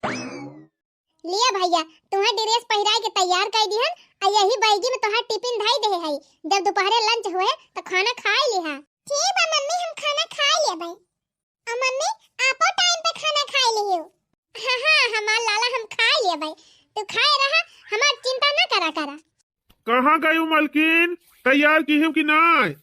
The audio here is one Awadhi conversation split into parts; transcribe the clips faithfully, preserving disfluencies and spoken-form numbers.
लिया भैया, तुहें dress पहिराइ के तैयार कइ दिहन, आ यही बैगी में तोहार टिफिन धइ देहे हई। जब दुपहरे lunch होए, त खाना खाइ लिहा। ठीक बा मम्मी, हम खाना खाइ लेबै। आ मम्मी, आपो time पे खाना खाइ लिहियो। हाँ, हाँ, हमार लाला, हम खाइ लेबै। तू खाए रहा, हमार चिंता ना करा करा। कहाँ गई हो मलकिन? तैयार किहिउ कि नाहीं?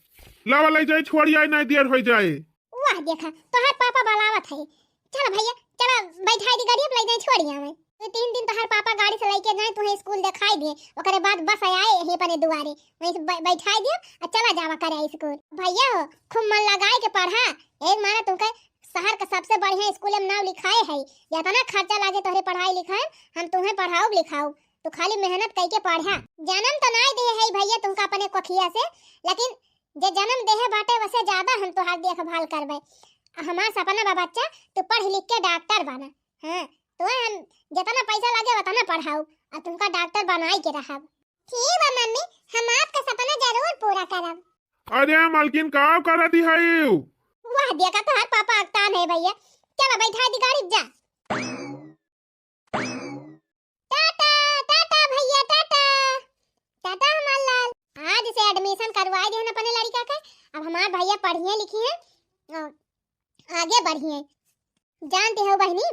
लावा, लइ जाई, छोड़ि आई, नाहीं देर होइ जाए। वाह, देखा, तोहार पापा बलावत है। चला भैया, चला, बैठाइ दी गाड़ी, अब लइ जाए, छोड़ि आवे। दो तीन दिन तोहार पापा गाड़ी से लइके जाए, तुहें school देखाइ दिए, ओकरे बाद बस आए यहीं अपने दुआरे, वहीं से बै-, बैठाइ दिए, आ चला जावा करे school। भैया हो, खूब मन लगाइ के पढ़ा, एक माना तुमके शहर के सबसे बढ़िया school में नाम लिखाए है। जितना खर्चा लागे तोहरे पढ़ाई लिखाई में, हम तुहें पढ़ाउब लिखाउब। तू खाली मेहनत कइके पढ़ा। जनम तो नाहीं देहे है भैया तुमका अपने कोखिया से, लेकिन जे जनम देहे बाटे, वसे ज्यादा हम तोहार देखभाल करबे। हमार सपना बा बच्चा, तू पढ़ लिख के डॉक्टर बना। हाँ, तो हम जितना पैसा लागे, उतना पढ़ाउब, आ तुमका डॉक्टर बनाइ के रहब। ठीक बा मम्मी, हम आपका सपना जरूर पूरा करब। अरे मलकिन, का करत हई? वाह, देखा तोहार पापा अकतान है भैया। चला, बैठाइ दी गाड़ी, जा। टाटा, टाटा भैया, टाटा। टाटा हमार लाल। आज से admission करवाइ दिहन अपने लड़िका के। अब हमार भैया पढ़िए लिखिए और आगे बढ़िए। जानती हो बहिनी,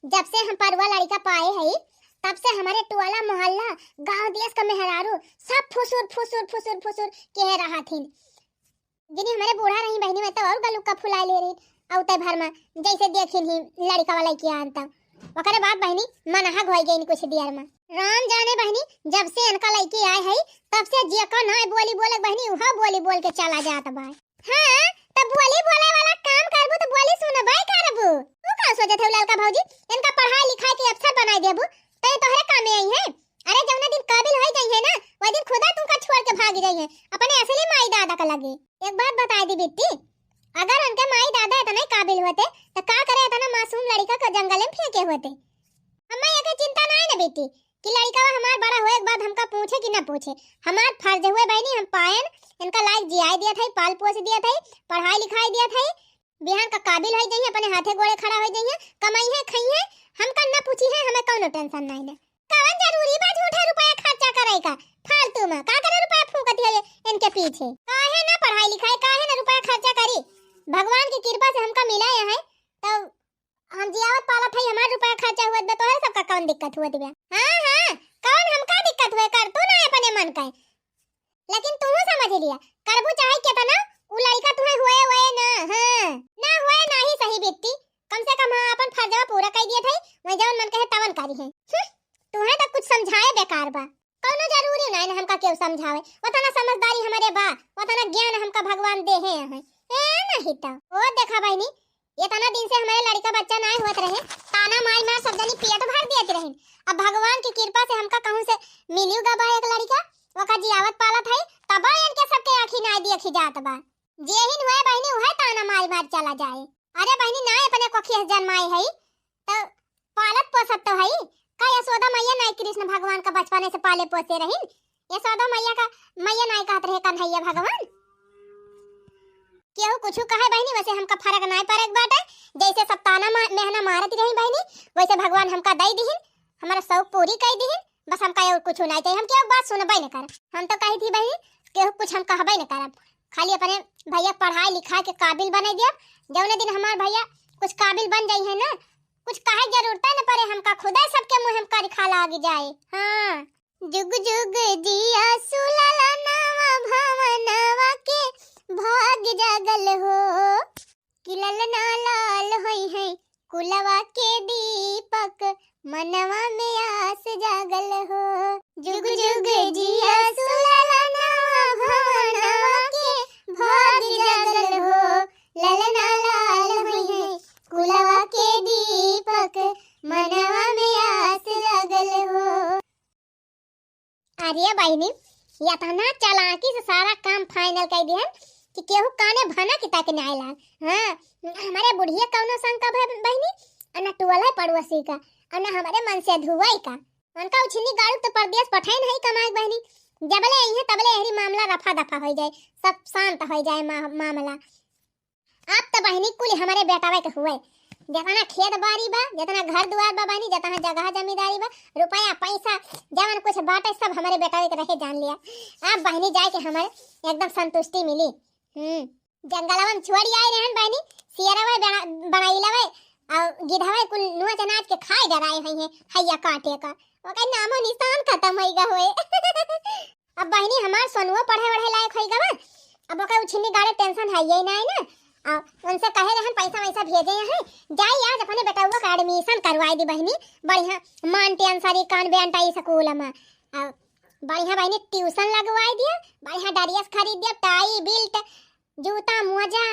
जब से हम पढ़ुआ लड़िका पाए हई, तब से हमरे टोला मोहल्ला, गाँव देश का मेहरारू सब फुसुर फुसुर फुसुर फुसुर कहे रहत हिन। जिनी हमरे बूढ़ा रही बहिनी, मैं तो और गलुक्का फुलाए ले रही। अउते भर में जैसे देखिन ही लड़िका वाला के आन तब ओकरे बाद बहिनी मनहक होइ गइन कुछ देर में। राम जाने बहिनी, जब से इनका लइके आए हई, तब से जेका नाहीं बोली बोले बहिनी, उहा बोली बोल के चला जात बा। हाँ, त बोली बोले वाला काम करबू त बोली सुनबे करबू। तू का सोचत हऊ ललका भौजी, इनका पढ़ाई लिखाई के अफसर बनाइ देबू, त ये तोहरे कामे आई है। अरे जौने दिन काबिल होइ जाई है ना, वह दिन खुदा तुमका छोड़ के भाग जाई है, अपने असली माई दादा का लगे। एक बात बताइ दी बिट्टी, अगर उनके माई दादा इतने काबिल होते, त का करे इतना मासूम लड़िका को जंगल में फेंके होते? अम्मा, एके चिंता नाहीं ना बेटी, कि लड़िका हमार बड़ा होए के बाद हमका पूछे कि ना पूछे। हमार फर्ज हुए बहिनी, हम पाएन, इनका लायक जियाए दिया था, पाल पोस दिया था, पढ़ाई लिखाई दिया था, बिहान का काबिल होइ जाइए, अपने हाथे गोड़े खड़ा होइ जाइए, कमाइए, खाइए, हमका ना पूछी है, हमें कौनो tension नाहीं ना। कवन जरूरी बा झूठे रुपया खर्चा करे का? फालतू में का करे रुपया फूकत है इनके पीछे? काहे ना पढ़ाई लिखाई, काहे ना रुपया खर्चा करी? भगवान की कृपा से हमका मिला है, तो हम जियावत पालत है, हमार रुपया खर्चा हुआ बा, तोहरे सबका कौन दिक्कत हुआ बा? हाँ, हाँ, कौन हमका दिक्कत हुआ? कर तू ना अपने मन का, लेकिन तू समझ लिया, करबू चाहे केतना, उ लड़िका तुहे हुए, हुए ना, हाँ, ना हुए ना ही सही बिट्टी। कम से कम हाँ अपन फर्जवा पूरा कइ दिया था, वही जवन मन कहे तवन करी है। हम्म, तुहे तो कुछ समझाए बेकार बा। कौनो जरूरी नाहीं ना हमका केहू समझावे, वतना समझदारी हमरे बा, वतना ज्ञान हमका भगवान देहे हैं। ए नहीं तो, ओ देखा बहिनी, इतना दिन से हमरे लड़िका बच्चा नाहीं होत रहे, ताना मार मार सब जनी पेट भर देत रहिन। अब भगवान की कृपा से हमका कहूँ से मिलियो गा बा एक लड़िका, ओका जियावत पालत है, तबा इनके सबके आँखी नाहीं देखी जात बा। जेहिन हुए बहिनी, उहे ताना मार मार चला जाए। अरे बहिनी, नाहीं अपने कोखिया से जन्माए है, तो पालत पोसत तो है। का यशोदा मैया नाहीं कृष्ण भगवान का बचपने से पाले पोसे रहिन? यशोदा मैया का मैया नाहीं कहत रहे कन्हैया भगवान? केहू कुछ कहे बहिनी, वैसे हमका फर्क नाहीं पड़े के बाटे। जैसे सब ताना मा-, मेहना मारत रही बहिनी, वैसे भगवान हमका दे दिहिन, हमारा शौक पूरी कर दिहिन, बस हमका और कुछ नाहीं चाहिए। हम केहू बात सुनबे न कर। हम तो कही थी बहिनी, केहू कुछ हम कहबे न करब, खाली अपने भैया पढ़ाई लिखा के काबिल बने दियब। जौने दिन हमार भैया कुछ काबिल बन जाई है ना, कुछ कहे जरूरत न पड़े हमका, खुदा सबके मुँह हम कर खा लाग जाए। हाँ। जुग जुग जिया सुललनवा भवनवा के भाग जागल हो, कि ललना लाल होई है कुलवा के दीपक, मनवा में आस जागल हो। जुग जुग जिया सुललनवा भवनवा के भाग जागल हो, ललना लाल होई है कुलवा के दीपक, मनवा में आस जागल हो। अरे बहिनी, इतना चालाकी से सारा काम final कर दिहन कि केहू काने भनक तक नाहीं लाग। हाँ, हमरे बुढ़िया कौनो शंका भय बहिनी, और न टोला पड़ोसी का, और न हमरे मन से धुआई का। उनका उछिन्नी गाड़ू तो परदेस पठाइन है कमाए बहिनी, जबले आई है तबले यही मामला रफा दफा होइ जाए, सब शांत होइ जाए मा-, मामला। अब तो बहिनी कुल हमरे बेटावे के हुए। जेतना खेत बारी बा, जेतना घर दुआर बा बहिनी, जेतना जगह जमींदारी बा, रुपया पैसा जवन कुछ बाटे सब हमरे बेटवे के रहे जान लिया। अब बहिनी जाए के हमरे एकदम संतुष्टि मिली। हम्म, जंगलवा में छोड़ी आए रहन बहिनी, सियरवे बना-, बनाइलवे, और गिधवे कुल नोच नाच के खाए डराए हुई हैं, हैया काटे का। ओकर नामो निशान खत्म होई गा होए। अब बहिनी हमार सोनुओ पढ़े वढ़े लायक होई गवा, अब ओकर उछिन्नी गाड़े tension है ही ना, है ना। और उनसे कहे रहन पैसा वैसा भेजे हैं, जाई आज अपने बेटउआ का admission करवाई दी बहिनी, बढ़िया Montessori convent स्कूल में। और बढ़िया बहिनी tuition लगवाई दिया, बढ़िया dress खरीद दिया, tie belt, जूता मोजा,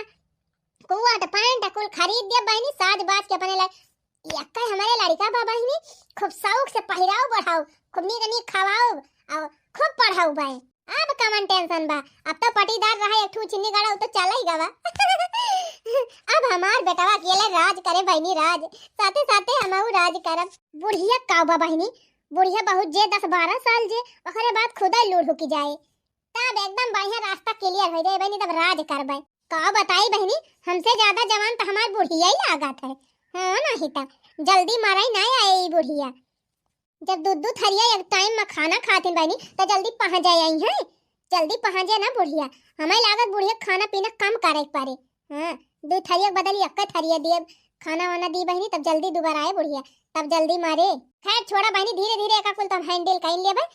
कोट पैंट कुल खरीद दिया बहिनी, साज बाज के अपने ला-, यक्का हमरे लड़िका बा बहिनी, खूब शौक से पहिराओ बढ़ाओ, खूब नीक नीक खवाओ, और खूब पढ़ाओ बहिनी। अब कवन tension बा, अब तो पटीदार रहा एक ठू चिन्नी गाड़ा, उ तो चल ही गवा। अब हमार बेटवा अकेले राज करे बहिनी राज, साथे साथे हमहू राज करब। बुढ़िया का बा बहिनी, बुढ़िया बहुत जे दस बारह साल जे, ओकरे बाद खुदा लूढ़ होके जाए। तब एकदम बढ़िया रास्ता clear हो जाए बहिनी, तब राज करबे। का बताई बहिनी, हमसे ज्यादा जवान तो हमार बुढ़िया ही लागत है। हाँ, नहीं तो जल्दी मरई ना आए ई बुढ़िया। जब दू दू थरिया एक time में खाना खातिन बहिनी, तो जल्दी पहुँच जाए आई हैं, जल्दी पहुँच जाए ना बुढ़िया। हमें लागत बुढ़िया खाना पीना कम करे के पड़े। हाँ, दू थरिया के बदले एक थरिया दिए, खाना वाना दी बहिनी, तब जल्दी दोबारा आए बुढ़िया, तब जल्दी मरे। खैर छोड़ा बहिनी, धीरे धीरे एका कुल तो हम handle कर लेबे।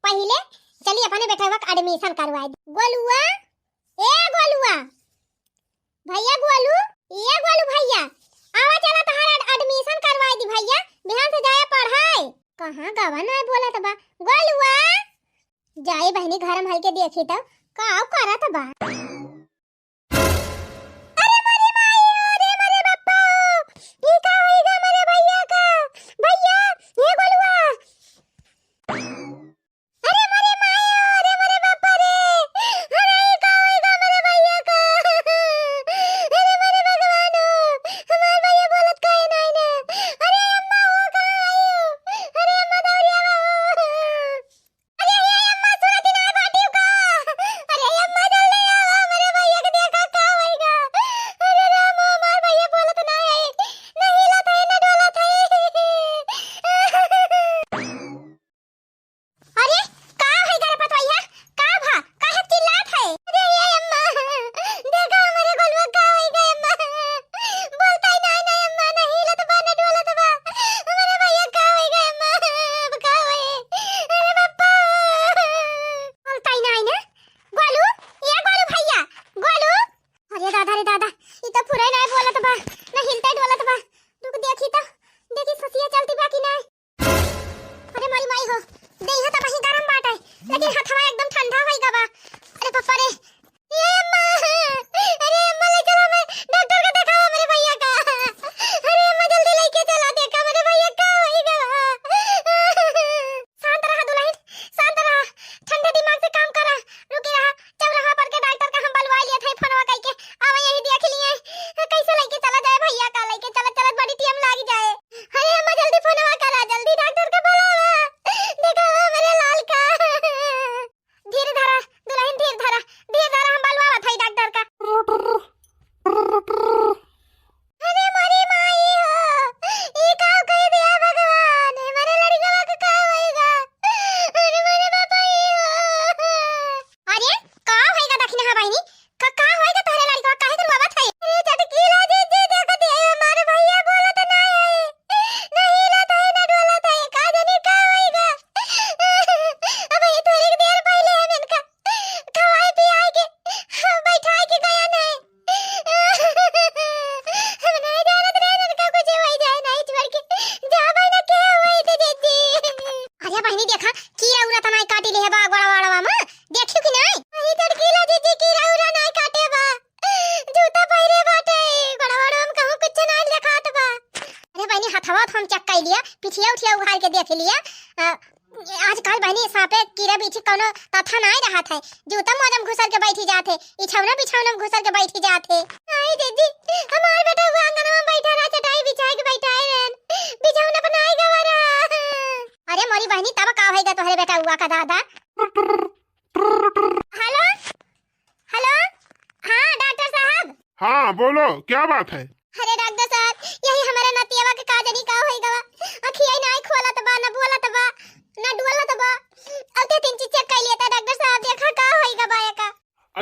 पहिले चली अपने बेटवा के admission करवाए दी। गोलुआ, ए गोलुआ, भैया गोलू, ए गोलू भैया, आवा चला तहार ad-, admission करवाए दी भैया, बिहान से जाए पढ़ाई। कहाँ गवा ना बोलत बा गोलुआ? जाए बहिनी घर में हल के देखी तो का करत बा। अरे मोरी माई, अरे मोरे बापा, ई का होई गा मोरे भैया का? भैया, ए गोलुआ। अरे मोरे माई, अरे मोरे बापा रे, अरे ई का होई गा मोरे भैया का? अरे मोरे भगवान हो, हमार भैया बोलत काहे नाई ना? अरे अम्मा हो, कहाँ आई हो? अरे अम्मा दौड़िया हो। अरे, ए अम्मा, सुनत ही नाय बाटिउ का? अरे, ए अम्मा, जल्दी आवा, हमरे भैया के देखा का होई गा। अरे राम, हमार भैया बोलत नाय है, ना हिलत है, ना डोलत है। अरे, का है गा रे पतवैया? का भा? काहे चिल्लात है? अरे, ए अम्मा, देखा हमरे गोलुआ का होई गा अम्मा। बोलता ही नाय, नाय अम्मा, ना हिलत बा, ना डोलत बा। हमरे भैया का होई गा अम्मा? अब का होई? अरे बापा। बोलता ही नाय ना। गोलू, ए गोलू भैया, गोलू। अरे दादा रे दादा, ई तो फुरै नाय बोलत बा, ना हिलते डोलत बा। रुक देखी तो, देखी ससिया चलती बा कि नाय। अरे मोरी माई हो, देहिया त बही गरम बाटे, लेकिन हथवा एकदम ठंडा होई गवा। अरे पप्पा रे, ए अम्मा, अरे अम्मा ले चलो मैं डॉक्टर के देखावा मेरे भैया का। अरे अम्मा जल्दी लेके चला देखा मेरे भैया का होई गवा। शांत रहा दुल्हन, शांत रहा, ठंडे दिमाग से काम करा। रुकी रहा, चौराहा पर के डॉक्टर का हम बलवा लिए थे फोनवा कइके, आवा यही देख लिए। कैसे लेके चला जाए भैया का, लेके चलत चलत बड़ी टेम लाग जाए। अरे अम्मा जल्दी फोनवा करा, जल्दी डॉक्टर का बुलावा, देखावा मेरे लाल का। धीर धरा दुल्हन, धीर धरा, धीर धरा, हम बलवावत हई डॉक्टर का। अरे मोरी माई हो, ई का कह दिया भगवान, हमारे लड़कवा का का होएगा? अरे मोरे बापा ई हो। अरे का होएगा दखिनहा बहिनी, का, का होएगा तोहरे लड़कवा, काहे के रोवत है? अरे चटकीला जीजी, देखत है हमार भैया बोलत ना है, ना हिलत है, ना डोलत है, का जाने का होएगा। अब ये थोड़ी देर पहले हम इनका खवाए पियाए के बैठाए के गया नहीं। हम नहीं जानत रहे इनका कुछ होई जाए, नहीं छोड़ के जा बहिना के होई तो जीजी। अरे बहिनी देखा, कीरा उरा त नाई काटी ले बा गोड़ा वाड़ा मा, देखियो कि नाई? अरे चटकीला जीजी, कीरा उरा नाई काटे बा, जूता पहिरे बाटे, गोड़ा वाड़ा हम कहूँ कुछ नाई देखात बा। अरे बहिनी हथवा तो हम check कर लिया, पिठिया उठिया उघार के देख लिया। अ, आजकल बहिनी साँपे कीरा बीछी कौनो तथा नाई रहत है, जूता मोजा में घुसर के बैठी जात है, इछौना बिछौना में घुसर के बैठी जात है। आई दीदी, हमार बेटा हुआ आंगनवा में बैठा रहा, चटाई बिछाए के बैठाए रहन, बिछौना पर नाई गवा रहा। अरे मोरी बहिनी तब का होएगा तोहरे बेटा हुआ का दादा। हेलो, हेलो, हाँ डॉक्टर साहब। हाँ बोलो, क्या बात है? अरे डॉक्टर साहब, यही हम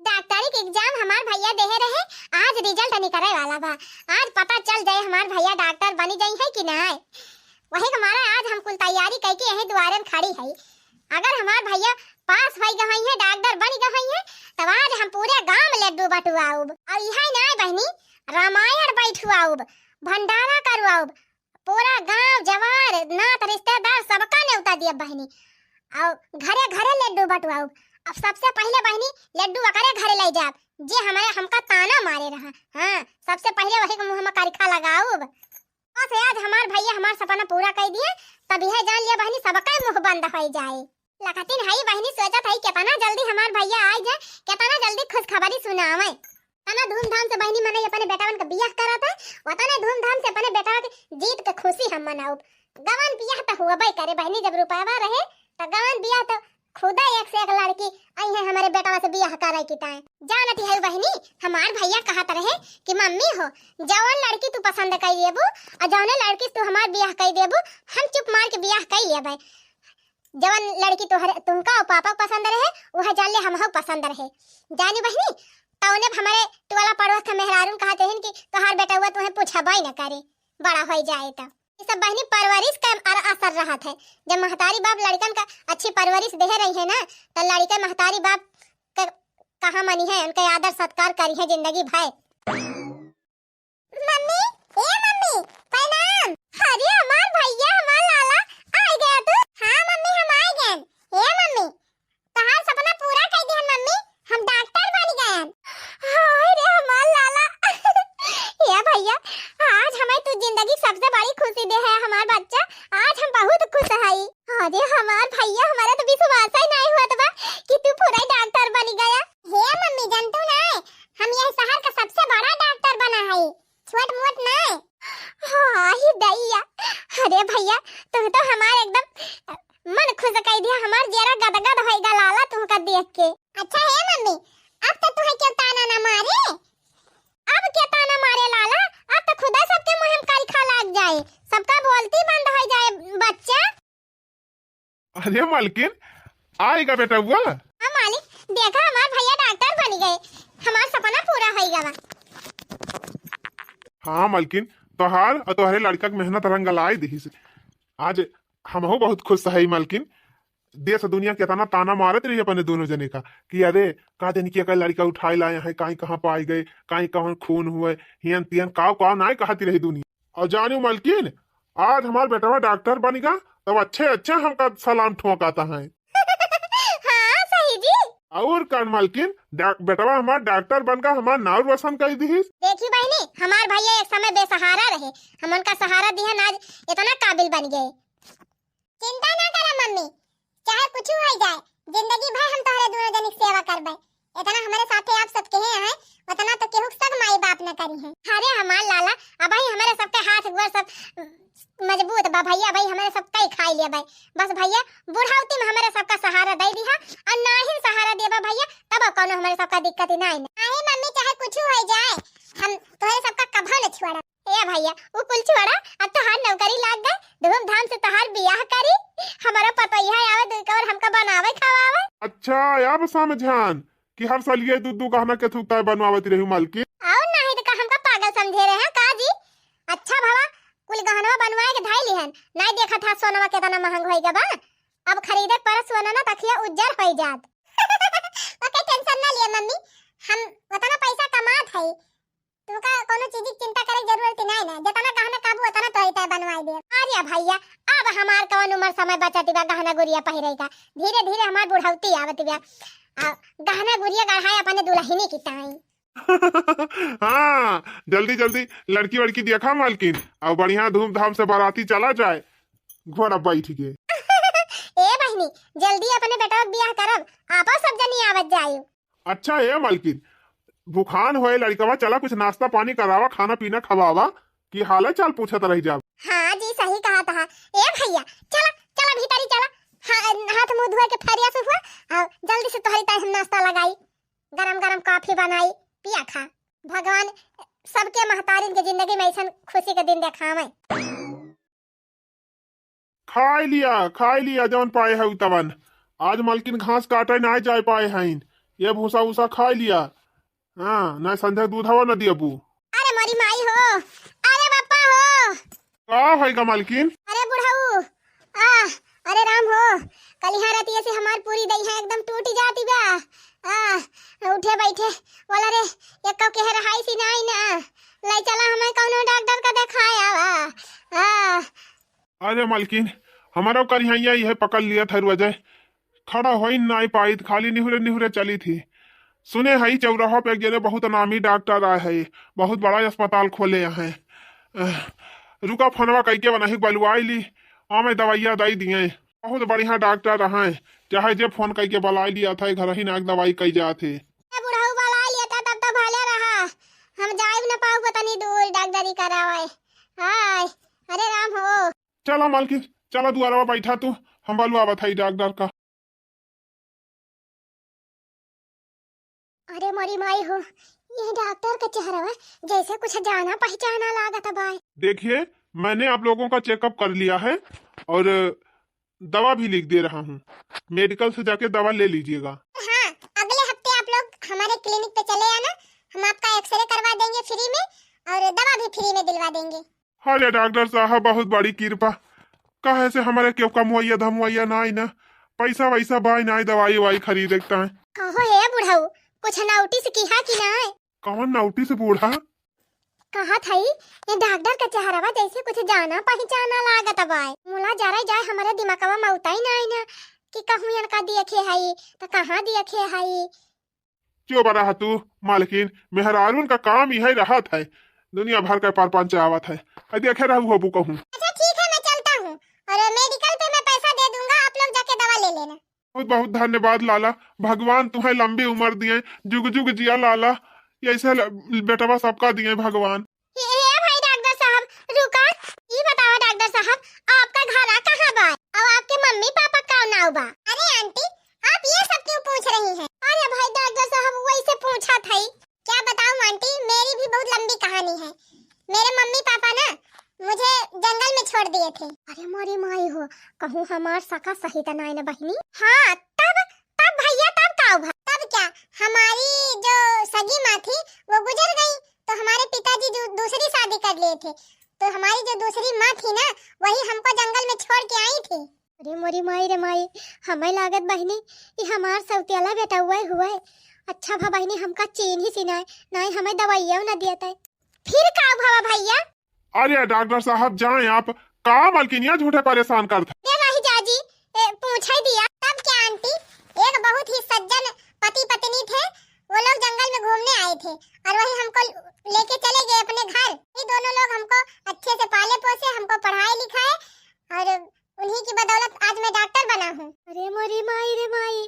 डॉक्टरी के एग्जाम हमार भैया देहे रहे, आज रिजल्ट निकरे वाला बा। आज पता चल जाए हमार भैया डॉक्टर बनी जाई है कि नाय। वही के मारे आज हम कुल तैयारी कइके यही दुआरे में खड़ी है। अगर हमार भैया पास होई गए हैं, डॉक्टर बनी गए हैं, तब आज हम पूरे गांव में लड्डू बटुआउब। और यही नाय बहिनी, रामायण बैठुआउब, भंडारा करवाउब, पूरा गांव जवार नात रिश्तेदार सबका नेवता दिया बहिनी। और घरे घरे लड्डू बटुआउब। अब सबसे पहले बहिनी लड्डू ओकरे घरे ले जाब, जे हमारे हमका ताना मारे रहा। हाँ, सबसे पहले वही के मुंह में करिखा लगाउब। बस आज हमार भैया हमार सपना पूरा कर दिए, तब यह जान लिया बहिनी सबका मुंह बंद हो जाए। लखतिन हई बहिनी सोचत हई कितना जल्दी हमार भैया आ जाए, कितना जल्दी खुशखबरी सुनावे। तना धूमधाम से बहिनी मनई अपने बेटावन के बियाह करत है, वतने धूमधाम से अपने बेटावा के जीत के खुशी हम मनाउब। गवन बियाह त हुअबे करे बहिनी, जब रुपयावा रहे त गवन बियाह त खुदा एक से एक लड़की आई है हमारे बेटावा से बियाह करे की ताए। जानती है बहिनी, हमार भैया कहत रहे कि मम्मी हो, जवन लड़की तू पसंद कर लेबू और जवने लड़की से तू हमार बियाह कर देबू, हम चुप मार के बियाह कर लेबे। जवन लड़की तोहरे, तुमका और पापा के पसंद रहे, वह जान ले हमहू पसंद रहे। जानी बहिनी, तौने हमारे टोला पड़ोस के मेहरारून कहत रहिन कि तोहार बेटउआ तुहे पूछबे न करे, बड़ा होई जाए त। ये सब बहिनी परवरिश का अर-, असर रहत है। जब महतारी बाप लड़कन का अच्छी परवरिश देहे रही है ना, तो लड़के महतारी बाप के कहा मनी है, उनके आदर सत्कार करी है जिंदगी भर। मम्मी, ए मम्मी, प्रणाम। अरे हमार भैया, हमार लाला, आ गया तू? हाँ मम्मी, हम आ गए। ए मम्मी, तहार सपना पूरा कर दिहन मम्मी, हम डॉक्टर बन गए। हाय रे हमार लाला। ए भैया, आज हमें तू जिंदगी सबसे बड़ी खुशी दे है हमार बच्चा, आज हम बहुत खुश हई। अरे हमार भैया, हमारा तो विश्वास ही नहीं हुआ बा कि तू पूरा डॉक्टर बन गया। हे मम्मी, जानतू ना, हम यह शहर का सबसे बड़ा डॉक्टर बना है, छोट मोट ना। हाँ ही दैया, अरे भैया, तुम तो हमारे एकदम मन खुश कर दिया, हमार जेरा गदगद होएगा लाला तुमका देख के। अच्छा हे मम्मी, अब तो तुम्हें क्यों ताना ना मारे? अब क्या ताना मारे लाला, अब तो खुदा सबके मुंह में करिखा लाग जाए, सबका बोलती बंद हो जाए बच्चा। अरे मालकिन, आएगा बेटउआ। हाँ मालिक, देखा हमार भैया डॉक्टर बन गए, हमार सपना पूरा हो गवा। हाँ मालकिन, तोहार और तोहरे लड़का के मेहनत रंग लाई दिहिस। आज हमहू बहुत खुश है मालकिन। देश दुनिया के इतना ताना मारत रही अपने दोनों जने का कि अरे का दिन की अगर लड़का उठाए लाए हैं, काई कहाँ पाए गए, काई कहाँ खून हुए, हियन तियन काव काव नाय कहती रही दुनिया। और जानियो मालकिन, आज हमार बेटवा डॉक्टर बनिगा, तब अच्छे अच्छे हमका सलाम ठोकाता है। हाँ सही जी। और कान मालकिन, डा-, बेटवा हमार डॉक्टर बनगा, हमार नाव रोशन कर दिहिस। देखी बहिनी, हमार भैया एक समय बेसहारा रहे, हम उनका सहारा दिहन, आज इतना काबिल बन गए। चिंता ना करा मम्मी, चाहे कुछ हो जाए, जिंदगी भर हम तोहरे दोनों जनी के सेवा करबे। इतना हमारे साथे आप सब के हैं, उतना तो केहू के सब माई बाप न करी हैं। अरे हमार लाला, अब ही हमारे सबके हाथ गोड़ सब मजबूत बा भैया, भाई हमारे सब कई खाई ले भाई। बस भैया, बुढ़ावती में हमारे सबका सहारा दे दिहा, और ना ही सहारा देबा भैया, तब कौनो हमारे सबका दिक्कत ही ना आई। नहीं मम्मी, चाहे कुछ हो जाए, हम तोहरे सबका कभो न छोड़ा। ए भैया, उ कुल छोड़ा, अब तोहार नौकरी लाग गए, धूमधाम से तोहार बियाह करी, हमारा पतोहिया आवे, दुई कवर हमका बनावे खवावे। अच्छा, अब समझान कि हर साल ये दू दू गहना के थुकता बनवावत रही मालकिन। और नहीं तो का हमका पागल समझे रहे हैं का जी? अच्छा भवा, कुल गहनवा बनवाए के धाई लिहन, नहीं देखा था सोनवा कितना महंग होई गवा। अब खरीदे पर सोना ना तखिया उज्जर होई जात। ओके, टेंशन ना लिए मम्मी, हम उतना पैसा कमात है, तुमका कोनो चीज की चिंता करे की जरूरत ही नहीं ना, जितना गहना कहबू उतना तोहरी तय बनवाई दे। अरे भैया, अब हमार कौन उम्र समय बचत बा गहना गुरिया पहिरे का, धीरे धीरे हमार बुढ़ौती आवत बा। आ, गहना गुरिया गढ़ाए अपने दुल्हनी की ताई। हाँ, जल्दी जल्दी लड़की वड़की देखा मालकिन, और बढ़िया धूमधाम से बाराती चला जाए घोड़ा बैठ के। ए बहिनी, जल्दी अपने बेटा के बियाह करब, आपो सब जनी आवत जाए। अच्छा ए मालकिन, भुखान होए लड़कवा, चला कुछ नाश्ता पानी करावा, खाना पीना खवावा, कि हाल चाल पूछत रह जाब। हाँ जी, सही कहा था। ए भैया, चला, चला भीतरी चला। हाँ, हाथ मुंह धोए के फ्रेश हुआ, और जल्दी से तोहरी ताई हम नाश्ता लगाई, गरम गरम कॉफी बनाई, पिया खा। भगवान सबके महतारिन के जिंदगी में ऐसन खुशी के दिन देखावे। खाए लिया, खाए लिया, जवन पाए हऊ तवन। आज मालकिन घास काटे ना जाए पाए हईन, ये भूसा उसा खाइ लिया। हाँ, नाहीं संझा दूध हवा न दिया बू। अरे मोरी माई हो, अरे बापा हो। का होइगा मालकिन? अरे बुढ़ऊ, आ, अरे राम हो, कलिहा रतिया से हमार पूरी दहिया एकदम टूटी जाती बा। आ, उठे बैठे बोला रे, एको केहे रहाई सी नाई ना, लै चला हमें कौनो डॉक्टर का देखाए आवा। आ, अरे मालकिन, हमरो करिहइया इहे पकड़ लिया थरुआ जे। खड़ा होई नाई पाइत, खाली निहुरे निहुरे चली थी। सुने हई चौराहा पे एक जने बहुत नामी डॉक्टर आए है, बहुत बड़ा अस्पताल खोले हैं। अह, रुका फोनवा कइके बनाही बलुआई ली, आमे दवाइया दई दिए। बहुत बढ़िया डॉक्टर हैं, चाहे जे फोन कइके बलाई लिया था, घर ही ना दवाई कई जात है। ए बुढ़ऊ बलाई लिया था तब तो भले रहा, हम जाइब न पाऊ तनी दूर डॉक्टरी करावे। हाय, अरे राम हो। चला मालकिन, चला दुआरवा बैठा तू, हम बलुआवत हई डॉक्टर का। अरे मोरी माई हो, ये डॉक्टर का चेहरवा जैसे कुछ जाना पहचाना लागत बाय। देखिए, मैंने आप लोगों का चेकअप कर लिया है और दवा भी लिख दे रहा हूँ, मेडिकल से जाके दवा ले लीजिएगा। हाँ, अगले हफ्ते आप लोग हमारे क्लिनिक पे चले आना, हम आपका एक्सरे करवा देंगे फ्री में और दवा भी फ्री में दिलवा देंगे। अरे डॉक्टर साहब, बहुत बड़ी कृपा। काहे से हमरे केहू कमवैया धमवैया नाई ना, पैसा वैसा बाई नाई दवाई वाई खरीदे के ताई। कहो हे बुढ़ऊ, कुछ नोटिस किहा कि नाई? कौन नोटिस बूढ़ा? कहत हई, ये डॉक्टर के चेहरवा जैसे कुछ जाना पहचाना लागत बाय। मुला जरा जाए हमरे दिमागवा में उताई नाई ना कि कहूँ इनका देखे हई त कहाँ देखे हई। चुप रहा तू मालकिन, मेहरारून का काम इहे रहत है, दुनिया भर के परपंच आवत है। अ देखे रहू होबू कहूँ। अच्छा ठीक है, मैं चलता हूँ और मेडिकल पे मैं पैसा दे दूंगा, आप लोग जाके दवा ले लेना। बहुत बहुत धन्यवाद लाला, भगवान तुम्हें लंबी उम्र दिए, जुग जुग जिया लाला, ऐसे ल-, बेटवा सबका दिए भगवान। हे, हे भाई डॉक्टर साहब, रुका, ई बतावा डॉक्टर साहब, आपका घर आ कहाँ बा? और आपके मम्मी पापा का नाव बा? अरे आंटी, आप ये सब क्यों पूछ रही हैं? अरे भाई डॉक्टर साहब, वैसे पूछा था ही। क्या बताऊं आंटी, मेरी भी बहुत लंबी कहानी है। मेरे मम्मी पापा ना मुझे जंगल में छोड़ दिए थे। अरे मोरी माई हो, कहूँ हमार सका सही त नाय न बहिनी? हाँ, तब, तब भैया, तब का हुआ? तब क्या, हमारी जो सगी माँ थी, वो गुजर गई, तो हमारे पिताजी जो दूसरी शादी कर लिए थे, तो हमारी जो दूसरी माँ थी ना, वही हमको जंगल में छोड़ के आई थी। अरे मोरी माई रे माई, हमें लागत बहिनी, ई हमार सौतेला बेटउवै हुवै। अच्छा भा बहिनी, हमका चीन्हिस नाय, नाय हमें दवाइयो न दियत है। फिर का भवा भैया? अरे डॉक्टर साहब, जाएं आप, का मलकिनिया झूठे परेशान करत है? ए रही जाजी, ए, पूछे दिया। तब क्या आंटी, एक बहुत ही सज्जन पति पत्नी थे, वो लोग जंगल में घूमने आए थे और वही हमको लेके चले गए अपने घर। ये दोनों लोग हमको अच्छे से पाले पोसे, हमको पढ़ाए लिखाए और उन्हीं की बदौलत आज मैं डॉक्टर बना हूँ। अरे मोरी माई रे माई,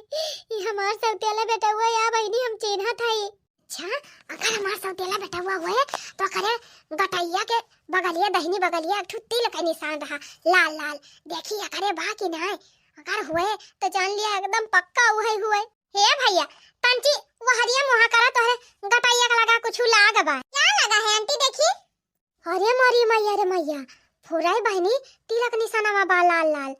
ई हमार सौतेला बेटउवा या बहिनी हम चीन्हत हई। अच्छा, अगर हमार सौतेला बेटउवा हुए तो करे गटैया के बगलिया, दहिनी बगलिया एक ठो तिल के निशान रहा, लाल लाल। देखी अकरे बा कि नाय, अगर हुए तो जान लिया एकदम पक्का उहै हुए। हे भैया, तंची वहरिया मुहा करा, तोहरे गटैया के लगा कुछ लाग बा। क्या लगा है आंटी, देखी? अरे मोरी मैया रे मैया, फुराई बहिनी, तिलक निशानवा बा लाल लाल।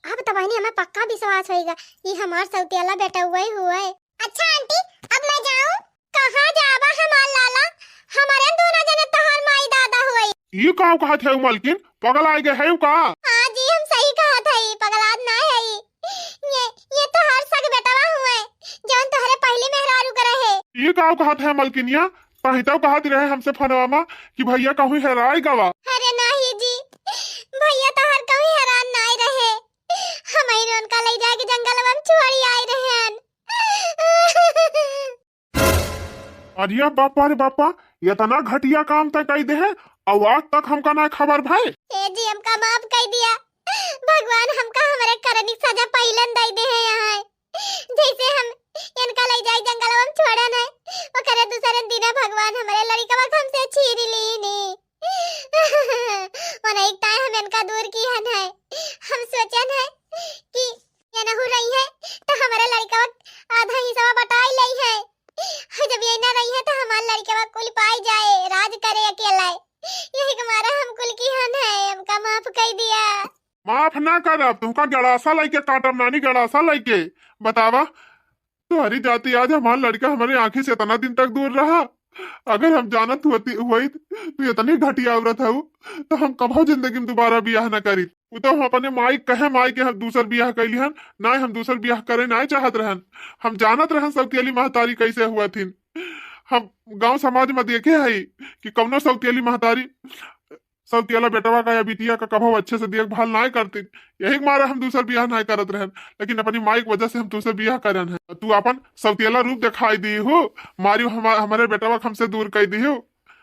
अब त बहिनी हमें पक्का विश्वास होइगा, ई हमार सौतेला बेटउवै हुए। अच्छा आंटी, अब मैं जाऊं? कहाँ जाबा हमार लाला? हमारे दोनों जने तोहार माई दादा हुए। ई का कहत है मलकिन? पगलाइ गए है का? हाँ जी, हम सही कहत हई, पगलात ना है। ये, ये तोहार सग बेटवा हुए, जौन तोहरे पहली मेहरारू के रहे। ई का कहत है मलकिनिया? तही तो कहत रहे हमसे फोनवा में कि भैया कहूँ हेराय गवा। अरे नाही जी, भैया तोहार कहूँ हेरान नाय रहे। हमहिन उनका ले जाके जंगलवा में छोड़ी आए रहे हन। अरे बापा रे बापा, इतना घटिया काम तय कई दे है, और आज तक हमका ना खबर भाई। ए जी, हमका माफ कर दिया। भगवान हमका हमरे करनी सजा पहिलन दई दे है यहाँ। जैसे हम इनका ले जाई जंगलवा में छोड़न है, ओकरे दूसरे दिने भगवान हमरे लड़िकवा के हमसे छीन लीनी। ओने एक ताए हम इनका दूर किहन है। हम सोचन है कि ये नहु रही है, तो हमरे लड़िकवा आधा हिस्सा बटाई लई है। जब ये ना रही है, तो हमार लड़िकवा कुल पाई जाए, राज करे अकेला। यही के मारे हम कुल किहन है, हमका माफ कर दिया। माफ ना करब, तुमका गड़ासा लइके काटब नानी, गड़ासा लइके। बतावा, तोहरी जाति आज हमार लड़का हमरे आँखी से इतना दिन तक दूर रहा। अगर हम जानत होती, होइत, तू इतनी घटिया औरत हऊ, तो हम कभो जिंदगी में दोबारा बियाह न करीत। उ तो हम अपने माई कहे, माई के हम दूसर बियाह कैली हन, नाय हम दूसर बियाह करे नाय चाहत रहन। हम जानत रहन सौतेली महतारी कैसे हुआ थिन। हम गांव समाज में देखे हई कि कौनो सौतेली महतारी सौतेला बेटवा का या बिटिया का कभो अच्छे से देखभाल नाय करती। यही के मारे हम दूसर बियाह नाय करत रहन, लेकिन अपनी माई के वजह से हम तोसे बियाह करन है। तू अपन सौतेला रूप दिखाई दी हो, मारी हमा-, हमारे बेटवा के हमसे दूर कर दी हो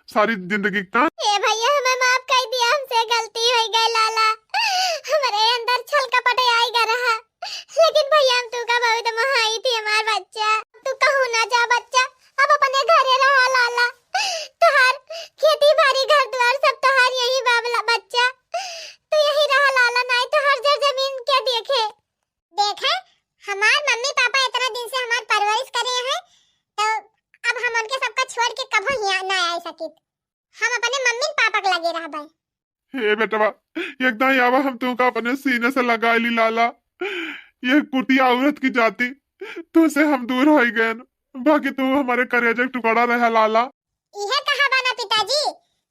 सारी जिंदगी का। ए भैया, हमें माफ कर दिया, हमसे गलती हो गई लाला, हमारे अंदर छल कपट आएगा रहा, लेकिन भैया हम तू का बहुत मोहाई थी हमार बच्चा। तू कहूँ ना जा बच्चा, अब अपने घरे रहा लाला, तोहार खेती बाड़ी घर द्वार सब तोहार यही बाबला बच्चा, तू यही रहा लाला, नाई तो हर जर जमीन के देखे। देखे, हमार मम्मी पापा इतना दिन से हमार परवरिश करे हैं, तो अब हम उनके सबका छोड़ के कभो हियाँ ना आ सकित। हम अपने मम्मी पापा के लगे रहबे। हे बेटवा, एकदम आवा हम तुमका अपने सीने से लगा ली लाला। ये कुटिया औरत की जाति, तुमसे हम दूर हो गए, बाकी तू हमारे करेजे के टुकड़ा रहा लाला। इहे कहा बा ना पिताजी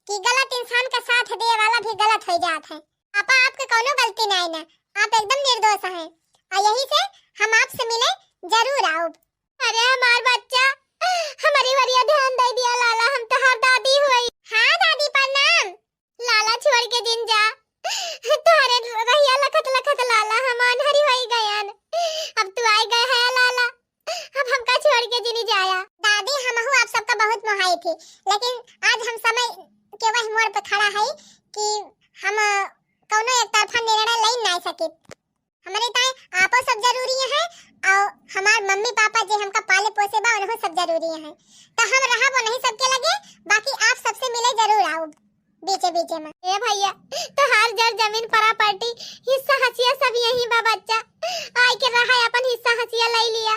कि गलत इंसान का साथ देवे वाला भी गलत हो जात है। पापा, आपके कौनो गलती नहीं ना, आप एकदम निर्दोष हैं, और यही से हम आपसे मिले जरूर आउब। अरे हमार बच्चा, हमारी बढ़िया ध्यान दे दिया लाला, हम तोहार दादी हुई। हाँ दादी प्रणाम। लाला छोड़ के जिन जा, तोहरे रहिया लखत लखत लाला हम आन्हरी होई गयन। अब तू आई गए है लाला, अब हमका छोड़ के जिनी जाया। दादी, हमहू आप सबका बहुत मोहाई थी, लेकिन आज हम समय के वही मोड़ पे खड़ा है कि हम कौनो एक तरफा निर्णय ले ना सकित। हमरे ताई आपो सब जरूरी है, और हमार मम्मी पापा जे हमका पाले पोसे बा, उनहु सब जरूरी है। तो हम रहब उन्हीं सबके लगे, बाकी आप सबसे मिले जरूर आउब बीचे बीचे में। ए भैया, तोहार जर जमीन प्रॉपर्टी हिस्सा हसिया सब यही बा बच्चा, आइ के रहा अपन हिस्सा हसिया ले लिया।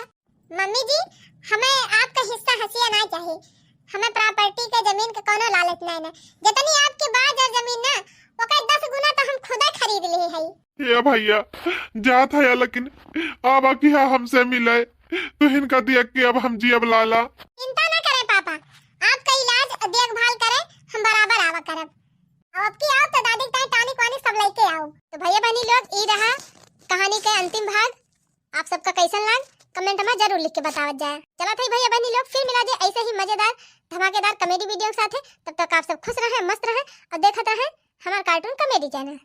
मम्मी जी, हमें आपका हिस्सा हसिया ना चाहिए, हमें प्रॉपर्टी के जमीन के कौनो लालच नहीं ना, जितनी आपके बा जर जमीन ना, ओकर दस गुना तो हम खुदा खरीद ले हई। ए भैया, जात है लेकिन आवा कि हाँ हमसे मिले, तू हिनका देख के अब हम जियब लाला। चिंता ना करे पापा, आपका इलाज और देखभाल करे हम बराबर आवा करब। अब की आओ तो दादी के ताई टॉनिक वानिक सब लेके आओ। तो भैया बहनी लोग, ई रहा कहानी के अंतिम भाग। आप सबका कैसन लाग, कमेंट में जरूर लिख के बतावत जाए। चलत है भैया बहनी लोग, फिर मिला जाए ऐसे ही मजेदार धमाकेदार कॉमेडी वीडियो के साथ। तब तक आप सब खुश रहें, मस्त रहें और देखत रहें हमार कार्टून कॉमेडी चैनल।